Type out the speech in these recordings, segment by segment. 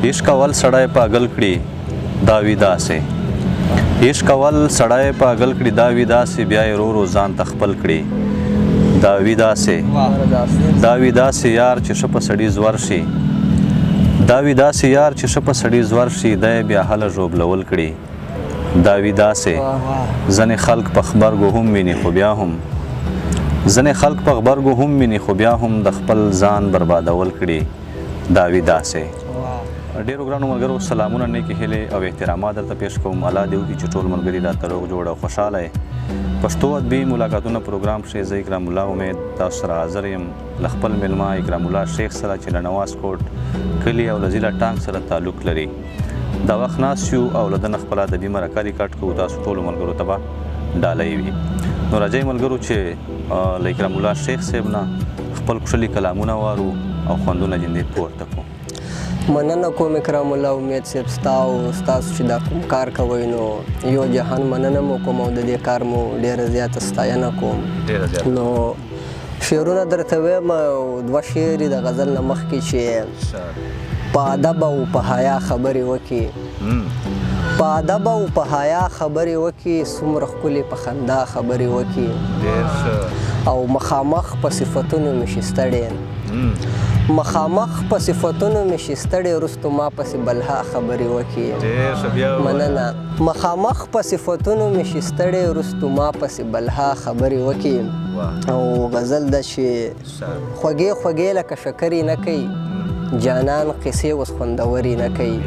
عشق اول سړی پاگل کړي دا وي داسې، عشق اول سړی پاگل کړي دا وي داسې، بیا یې رو رو ځان ته خپل کړي دا وي داسې. دا وي داسې یار چې ښه په سړي زور شي، دا وي داسې یار چې ښه په سړي زور شي، دی بیا هله ژوبلول کړي دا وي داسې. ځینې خلک په غبرګو هم ویني خو بیا هم، ځینې خلک په غبرګو هم ویني خو بیا هم د خپل ځان بربادول کړي دا وي داسې. ډېرو ګرانو ملګرو سلامونه، نیکې هیلې او احترامات درته پیش کوم. الله دې وکړي چې ټول ملګري راته روغ جوړ او خوشحاله یې. پښتو ادبي ملاقاتونه پروګرام کښې زه اکرام الله امید تاسو سره حاضر یم له خپل مېلمه اکرام الله شیخ سره چې له نواز کوټ کلي او له ضلع ټانک سره تعلق لري. دا وخت ناست یو او له ده نه خپله ادبي مرکه ریکارډ کوو، تاسو ټولو ملګرو ته به ډالۍ وي. نو راځئ ملګرو چې له اکرام الله شیخ صاحب نه خپل کښلي کلامونه وارو او خوندونه جندې پورته کړو. مننه کوم اکرام الله امید صاحب ستا او ستاسو چې دا کوم کار کوئ، نو یو جهان مننه مو کوم او د دې کار مو ډېره زیاته ستاینه کوم. نو شعرونه درته وایم او دوه شعر د غزل نه مخکې چې په ادب او په حیا خبرې وکړي، په ادب او په حیا خبرې وکړي، څومره ښکلې په خندا خبرې وکړي، او مخامخ په صفتونو مې شي ستړی، مخامخ په صفتونو مې شي ستړی، وروستو ما پسې بلها خبرې وکړي. مننه. مخامخ په صفتونو مې شي ستړی، وروستو ما پسې بلها خبرې وکړي. او غزل ده چې خوږې خوږې لکه شکرې نه کوي، جانان قصې اوس خوندورې نه کوي،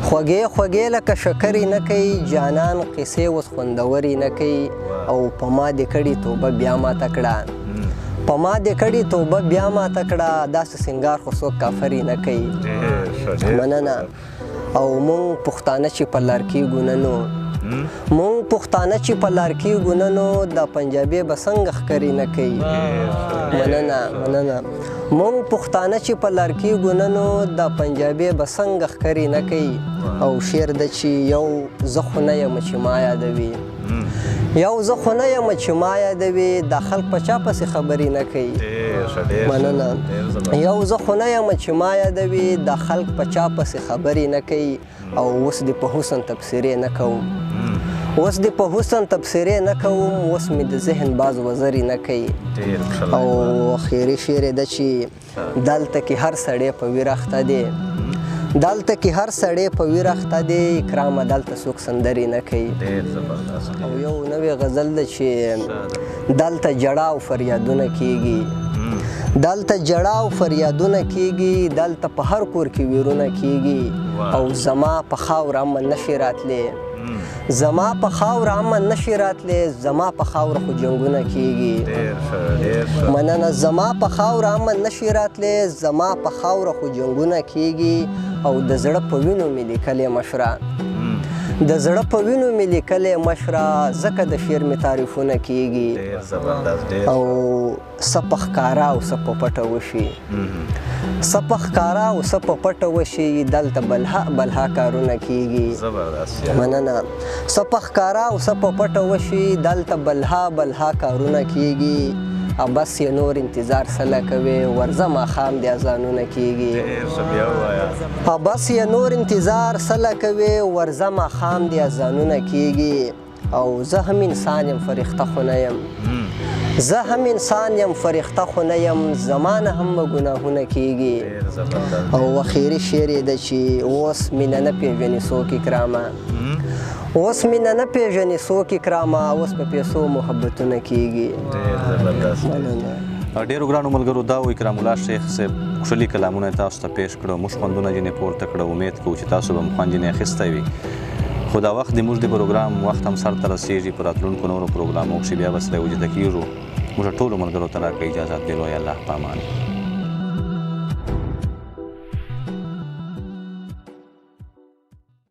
خوږې خوږې لکه شکرې نه کوي، جانان قصې اوس خوندورې نه کوي، او په ما دې کړي توبه بیا ماته کړه، په ما دې کړي توبه بیا ماته کړه، داسې سینګار خو څوک کافرې نه کوي. مننه. او مونږ پښتانه چې په لار کېږو نه نو، مونږ پښتانه چې په لار کېږو نه نو، دا پنجابي به څنګه ښکرې نه کوي. مننه مننه. مونږ پښتانه چې په لار کېږو نه نو، دا پنجابي به څنګه ښکرې نه کوي. او شعر ده چې یو زه خو نه یم چې ما یادوي، یو زه خو نه یم چې ما یادوي، دا خلک په چا پسې خبرې نه کوي. مننه. یو زه خو نه یم چې ما یادوي، دا خلک په چا پسې خبرې نه کوي. او اوس دې په حسن تبصرې نه کوم، اوس دې په حسن تبصرې نه کوم، اوس مې د ذهن باز وزرې نه کوي. او اخري شعر یې ده چې دلته کې هر سړی په ویر اخته دی، دلته کې هر سړی په ویر اخته دی، اکرامه دلته څوک سندرې نه کوي. او یو نوی غزل ده چې دلته جړا او فریادونه کیږي، دلته جړا او فریادونه کیږي، دلته په هر کور کې ویرونه کیږي، او زما په خاوره امن نشي راتلی، زما په خاوره امن نشي راتلی، زما په خاوره خو جنګونه کیږي. مننه. زما په خاوره امن نشي راتلی، زما په خاوره خو جنګونه کیږي، او د زړه په وینو مې لیکلې مشره، د زړه په وینو مې لیکلې مشره، ځکه د شعر مې تعریفونه کیږي. او څه په ښکاره او څه په پټه وشي، څه په ښکاره او څه په پټه وشي، دلته بلها بلها کارونه کیږي. مننه. څه په ښکاره او څه په پټه وشي، دلته بلها بلها کارونه کیږي، بس یې نور انتظار سله کوي، ورځه ماښام دې اذانونه کیږي. بس یې نور انتظار سله کوي، ورځه ماښام دې اذانونه کیږي. او زه هم انسان یم فرښته خو نه یم، زه هم انسان یم فرښته خو نه یم، زما نه هم ګناهونه کیږي. او اخري شعر یې ده چې اوس مینه نه پېژني څوک اکرامه، اوس مینه نه پېژني څوک اکرامه، اوس په پیسو محبتونه کیږي. ډېرو ګرانو ملګرو دا و اکرام الله شیخ صاحب کښلي کلامونه تاسو ته پیش کړو، موږ خوندونه ځینې پورته کړو، امید کوو چې تاسو به مو خوند ځینې اخیستی وي. خو دا وخت د موږ د پروګرام وخت هم سر ته رسېږي، په راتلونکو نورو پروګرامو کښې بیا به سره وجده کېږو. موږ ټولو ملګرو ته راکړئ اجازت، دی لوی الله په امان.